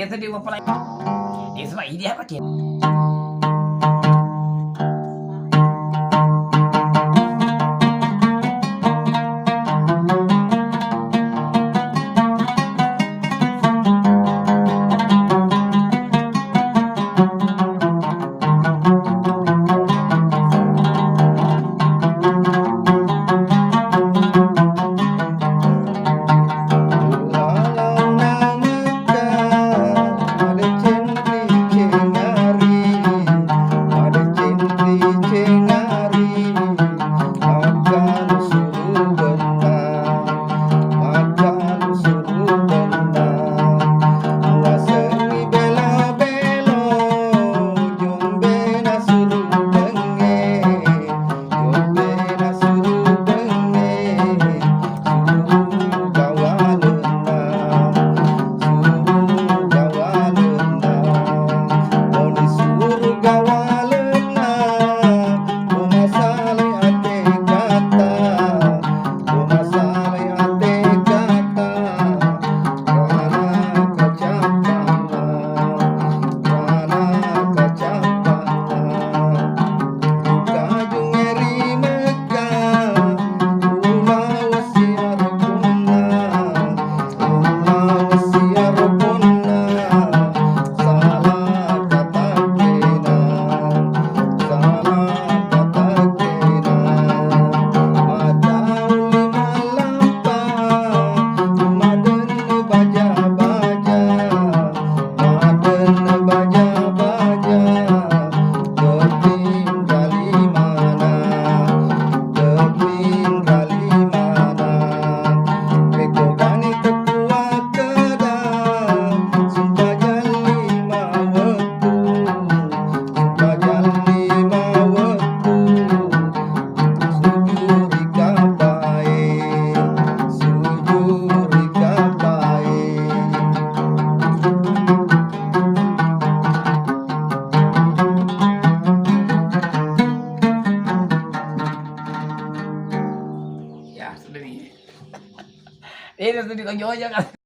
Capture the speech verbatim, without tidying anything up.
Itu di mapalai. Dia sebab ini apa, Ki? Makkanu surubenna, muasengngi belo-belo, jombena surubengnge, jombena surubengnge, suruga walenna, suruga walenna, moni suruga walenna, mumasale ate kata. Umasale ate kata, rana kacappana, rana kacappana. Ukajungnge ri Mekka, ulawasi arukkunna. Ulawasi arukkunna, sala katakkena, sala katakkena. Matauli malappa, madennu baja-baja, madennu baja-baja. Teping kalimana, teping kalimana. Pekko gani tekuakkeda, sumpajalli mawekku, sumpajalli mawekku. Sujuri kapae, sujuri kapae. Ya, sudah nih. Eh, sudah ditonjok aja kan.